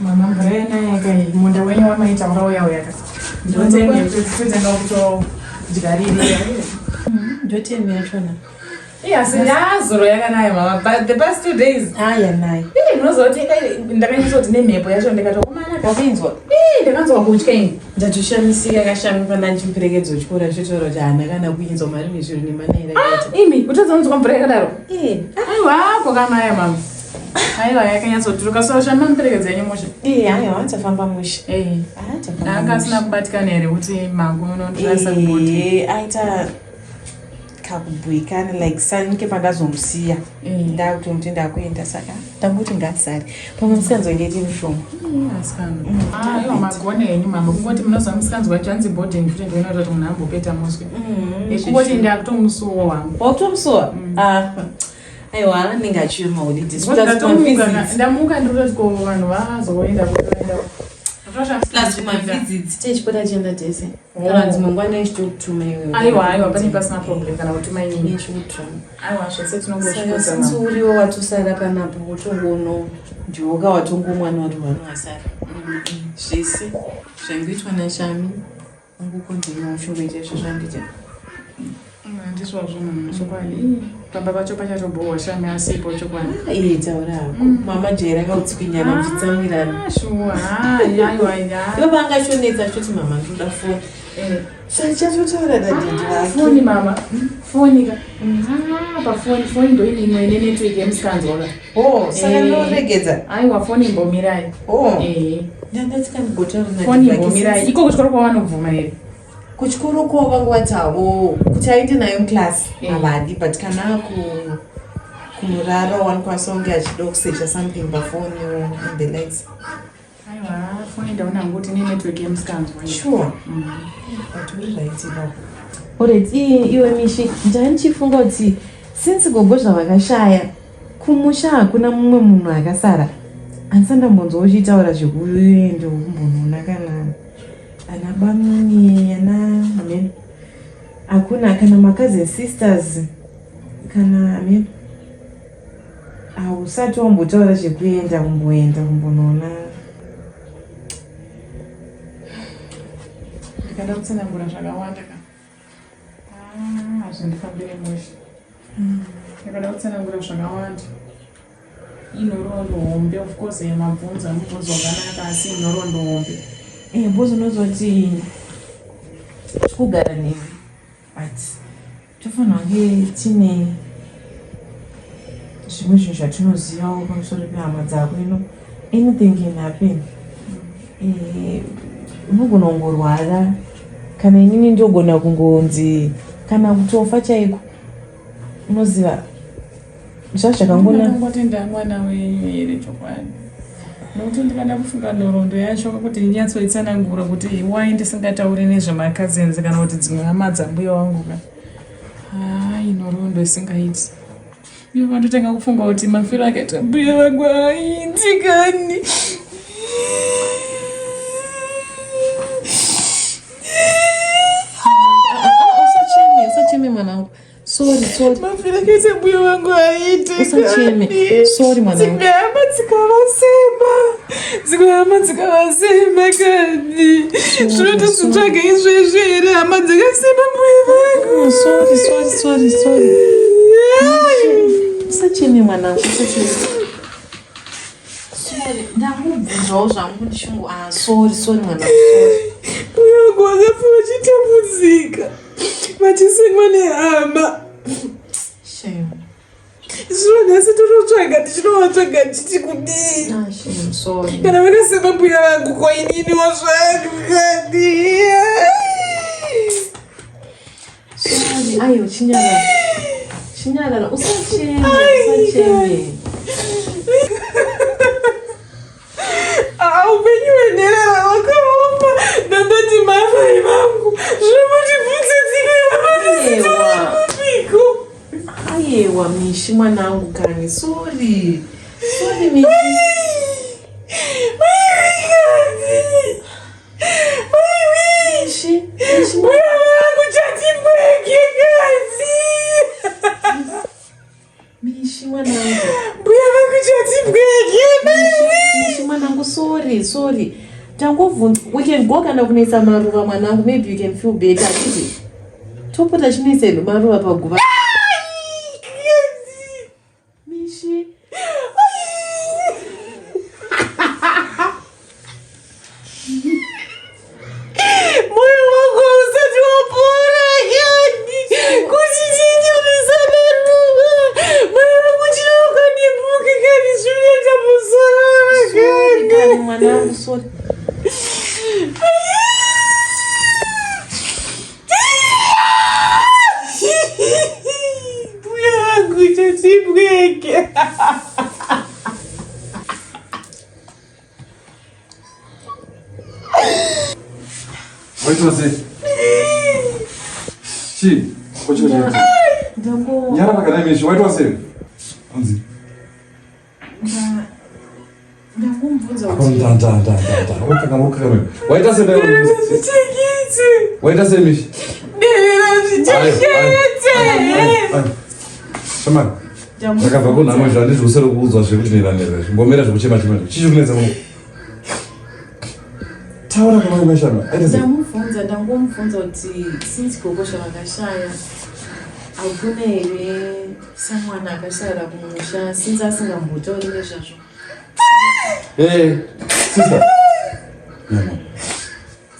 Mama mvura yanaya kai munda wenyu wamaitaura uya uya ka. Ndotenge kutotanga kutodyarira. Ndotemi yachona. Yes, yazoro yakanaya mama but the past 2 days. Ah, yanaya. Eh, munozoti ndakanyatsoti nemhepo yacho ndikatokomana. Wakainzwa? Eh, ndakanzwa kutya ini. Ndatoshamisika kashami pana ndichimuperekedza kuchikoro achitaura kuti haana kana kuinzwa mari nezviro nemanaira akaita. Imi, kutadza kunzwa mvura yakadaro? Eh. Aiwa, kwakanaya mama. Aiwa, yakanyatsoturuka so shama muperekedza yenyu mushe. Eh, aiwa, tafamba mushe. Eh. Ah, tafamba. Anga asina kubatikana here kuti mangu munondirasa kubhodhi? Eh, aita kakubhuikana like sanike pandazomusiya. Ndakutomuti ndakuenda saka ndangoti ngaasare. Pamwe musikanzwa inge iti mishoma. Asikana. Aiwa, magone henyu mama. Kungoti munoziva musikanzwa chanzi boarding futi ndoinoita kuti munhu ambopeta muswe. Kungoti ndakutomusuwo wangu. Wakutomusuwa? Ah. Aiwa, anenge achiyo maholidays. Ndamuka ndiri kutoti ko vanhu vazoenda kutoenda. Plus kumavisits techipota chienda tese. Kana dzimwe nguva ndechitokutuma iwewe. Aiwa, aiwa, pane pasina problem kana kutuma inini. Ndechikutuma. Aiwa, zvese Saka tinongozvikoza since mama. uriwo watosara panapo wotongono ndiwoka watongomwana wari wani wasara. Zvese zvangoitwa naShami angokonzerwa uchingoita izvo zvandita. Handizvozvo mama, chokwadi. Pamba pacho pachatobhowa Shami asipo chokwadi. Iye taura hako. Mama jaira akautswinyana muchitsamwirana. Ah, shuwa. Aiwa, aiwa. Ivo vangashonetsa achitoti mama ndoda foni. Chatotaura nadaddy vake. Foni mama. Foni ka. Ah, pafoni, foni ndo ine imwe ine network yemusikanzwa ka. Oh, saka ndoregedza. Aiwa, foni imbomirai. Oh. Eh. Ndandati kandigotaura nadaddy Foni vake. imbomirai. Iko kuchikoro kwavanobvuma here? Kuchikoro ko vanga vati havo kuti aende nayo muclass havadi, but kana aku kunorara wanokwanisa kunge achida kusecha something pafoni and the likes. Aiwa, foni ndaona hangu kuti ine network yemusikanzwa. Sure. But uri right ipapo. Alright, iwe Mishi, ndanichifunga kuti since gogo zvavakashaya kumusha hakuna mumwe munhu akasara. Handisati ndambonzwa uchitaura zvekuenda kumbonoona kana ana bamini, ana amen. Hakuna kana macousin sisters kana amen. Hausati wambotaura zvekuenda kumboenda kumbonoona. Ndikada kutsanangura zvakawanda ka. Ah, hazvindifambire mushe. Ndikada kutsanangura zvakawanda. Inhoroondo hombe, of course mabvunzo mubvunzo wakanaka asi inhoroondo hombe. Eh, because unozoti tikugara newe but tofanira kunge tine zvimwe zvinhu zvatinozivawo pamusoro pehama dzako. Anything can happen. Unogona kungorwara kana inini ndogona kungonzi kana kutofa chaiko, unoziva zvazvakangona. Ndangoti ndamwana wenyu here chokwadi, nokuti ndikada kufunga nhoroondo yacho kuti inyatsoitsanangura kuti why ndisingatauri nezvemacousins kana kuti dzimwe hama dzambuya wangu ka, hai, nhoroondo isingaiti. Ivo vandotanga kufunga kuti mafiro akaita mbuya vangu aiti kani. Usacheme, usacheme mwanangu, sorry, sorry. Mafiro akaita mbuya vangu aiti. Usacheme, sorry mwanangu. Dzimwe hama dzikavasema, dzimwe hama dzikavasema kani, zvinotozvitsvaga izvezvi here hama dzakasema mbuya vangu? Oh, sorry, sorry, sorry, sorry. Usacheme mwanangu, usacheme, sorry. Ndangubvunzawo zvangu ndichingo, ah, sorry, sorry mwanangu, sorry. Mbuya vangu vakafa vachitambudzika, vachisemwa nehama. Shame. Zvino nhasi tototsvaga, tichinovatsvaga tichiti kudii? Ah, shame, sorry. Kana vakasema mbuya vangu, ko ininiwo zvangu kani? Sorry, ayo, chinyarara, chinyarara, usacheme, usacheme. Ah, upenyu hwenherera hwakaoma. Ndandati mavai vangu zvinomutibvunze dzimwe Ewa. hama. Ayewa, Mishi mwanangu kani, sorry, sorry Mishi. Mishi, Mishi. Mbuya vangu chatibweke kazi. Mishi mwanangu. Mbuya vangu chatibweke. Mishi mwanangu, sorry. Sorry, sorry. Tangobvunza, we can go kana kunoisa maruva mwanangu, maybe you can feel better. Achiti topota chinoisa hedu maruva paguva. Mishi. Moyo wangu hausati wapora yani kuti chinyumisa maruva moyo wangu chinokanipuka kani zvinoita musoro Sorry, kani mwanangu, sorry. Mbuya vangu chatibweke. Waitwa sei? Chii? Kocho chii? Ndango Nyara pakadai mishi, waitwa sei? Anzi. ndangomubvunza Apa kuti nda nda nda nda nda. Wakanga wakanga. Waita sei dai? Chekiti. Waita sei mishi? Nderera zvichekete. Shamani. Ndakabva kunhamo izvo handizvi usiri kuudzwa zvekuti nera nera. Chimbomira zvekuchema chema. Chii chiri kunetsa muno? Taura kana uine shama. Aita sei? Ndamubvunza, ndangomubvunza kuti since gogo zvavakashaya hakuna here someone akashayira kumusha since asingambotauri nezvazvo. Eh, sister. Nyama.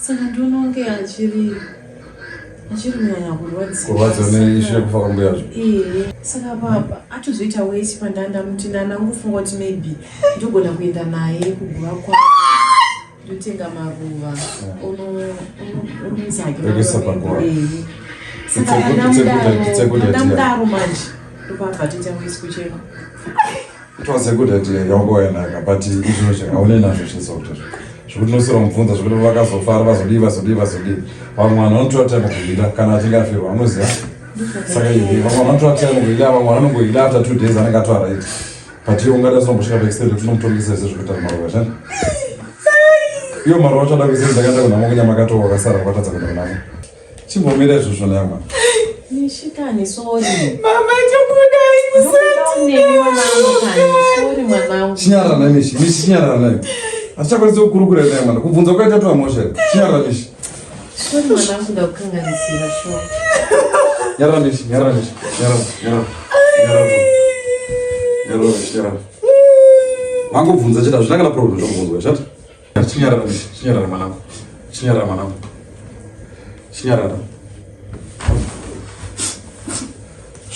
Saka ndiona kunge achiri achiri kunyanya kurwadziwa. Kurwadziwa neishu yekufa kwambuya zvo. Ee, saka papa atozoita weti pandandamuti ndanangofunga kuti maybe ndogona kuenda naye kuguva kwavo ndotenga maruva onoisa hake Ekuisa maruva paguva. Ee. Saka It's a good- it's a good- it's a good idea. pandamudaro manje ndopabva toita wesi kuchema. It was a good idea yawanga wainaka but izvozvo haune nazvo chizokuti zvekuti unoswera mubvunza zvekuti vakazofara vazodii vazodii vazodii. Vamwe vanhu vanotora time kuhila kana achinge afirwa unoziva. Saka iwe vamwe vanhu vanotora time kuhila, vamwe vanongohila after 2 days anenge atora right. But iwe ungada unombosvika paextent yekuti unomutongesa zvese zvekuita maruva shani. Iwo maruva acho ada kuisa ndakaenda kunhamo kunyama kato wakasara wakatadza kuenda kunhamo. Chimbomira izvozvo nyama. Mishikani, sorry. Mama tokudai Ndokuda uneni mwanangu kani, sorry mwanangu. Chinyarara naye Mishi, Mishi chinyarara naye. Asichakwanisi kukurukura naye mwana. Kubvunza kwaita tova mhosva here? Chinyarara Mishi. Sorry mwanangu, ndakukanganisira sure. Nyarara Mishi, nyarara Mishi. Nyarara, nyarara. Nyarara. Nyarara Mishi, nyarara. Mangobvunza chete hazvina kana problem zvokubvunzwa, chete. Chinyarara Mishi, chinyarara mwanangu. Chinyarara mwanangu. Chinyarara.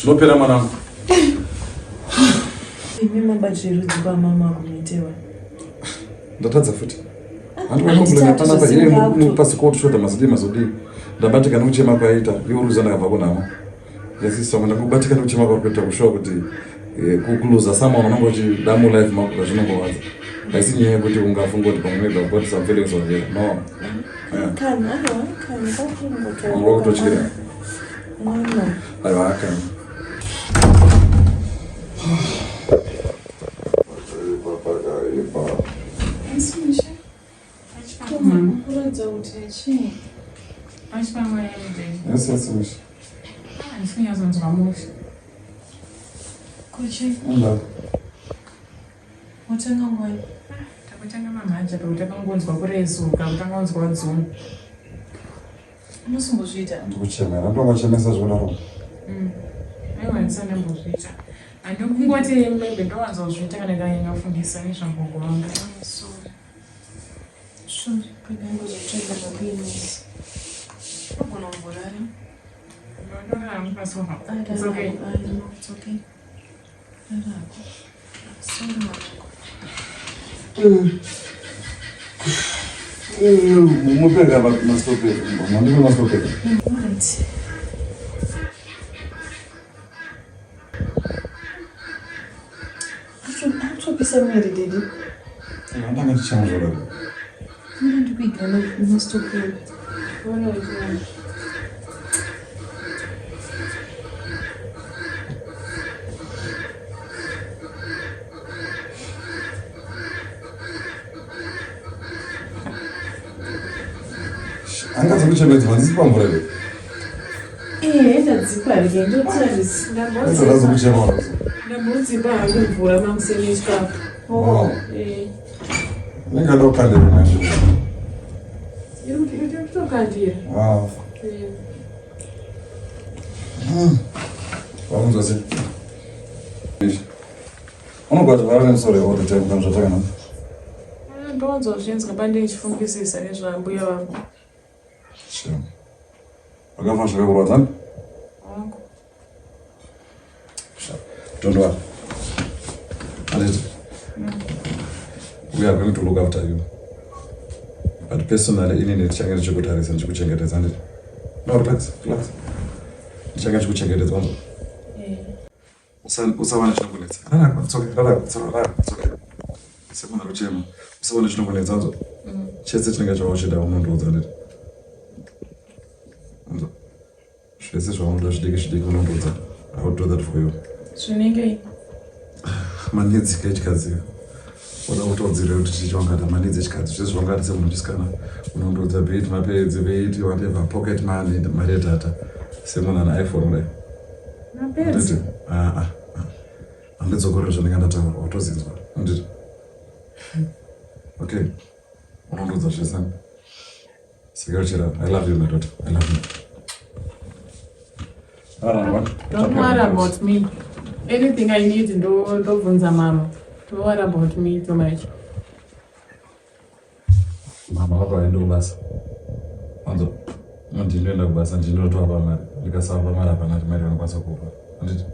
Zvinopera mwanangu. Imi mabatirudzi kwamama kunoitewa. Ndatadza futi. Handipanapa iye pasiko shoda mazodii mazodii. Ndabatika nekuchema kwaita iwe ruza ndakabva kunhamo. Yasisoma ndakubatika nekuchema kwauri kuita kushuwa kuti kuluza someone unonge uchida mulife mako zvinongorwadza. Haisi nyaya yekuti ungafunga kuti pamwe maybe I've got some feelings on here. No. Yeah. Kani, aiwa, kani, kwakungotaura. Wanga kutotyira. No, no. Aiwa akani. Asi Misha, Kuratidza kuti chii? pachipamwe yemudeni. Yes, Misha. Handisi kunyatsonzwa mushe. Kuchi, Unda. watanga ngwani? Takutanga mamhanja pakuti takangonzwa kurezuka, kutangonzwa dzungu. Unosombozviita? Ndikuchemera. Ndongochemesa zvekudaro. Aiwa, handisati ndambozviita. Handikungoti maybe ndowanzozviita kana ndanyanyofungisa nezvagogo vangu. Sorry. Sorry, pandambozotsvaga mapinisi. Unogona kumborara. Ndorara hangu pasofa. It's okay. Ah, no, it's okay. Rara hako. Sorry mwanangu. Mupeka masitopeka. Mandiko masitopeka. Alright. Atopisa mwiri didi. Ndanga ndichama zvakadaro. Mira ndikuigira masitopeka. Ona uchiona. Angadza kuchemedza handisi pamvura here? Eh, ndadzipa rege ndotarisa. Angadza kuchema Ndambodzipa hangu mvura mamuseni chikafu. Wow. Eh. Inenge yoda kukandira manje. Iri kutokandira. Wow. Wakunzwa sei? Unogona kurwara nemusoro all the time kana zvatakanaka. Ndowanzozvinzwa pandichifungisisa nezvambuya vangu. Sure. Wakafa zvakakurwadza? Wangu. Sure. Don't worry. Anditi. We are going to look after you. But personally, inini ndichange ndichikutarisa ndichikuchengetedza anditi. No, relax, relax. Ndichange ndichikuchengetedza wanzwa. Usava nechinokunetsa. Rara, it's okay. Rara, it's okay. Rara, it's okay. Semunhu ari kuchema. Usava nechinokunetsa wanzwa. Chese chinenge chauchida unondiudza anditi. Wanzwa. Zvese zvaunoda zvidiki zvidiki unondiudza. I will do that for you. Zvinenge Maneeds echikadzi oda kutaudzira kuti chii chawangada maneeds echikadzi zvese zvawangada semunhu chisikana unondiudza be it mapads be it whatever pocket money mari yedata semunhu ane iPhone kudai mapads. Handiti? Ah, ah, ah. Handidzokorere zvandinga ndataura watozinzwa handiti okay unondiudza zvese saka uchira I love you my daughter I love you. Alright, what? Don't worry about me. Anything I need ndo ndobvunza mama. Don't worry about me too much. Mama vako vaende kubasa anzo ndinoenda kubasa ndinotovapa mari ndikasavapa mari hapana mari vanokwanisa kupa handiti.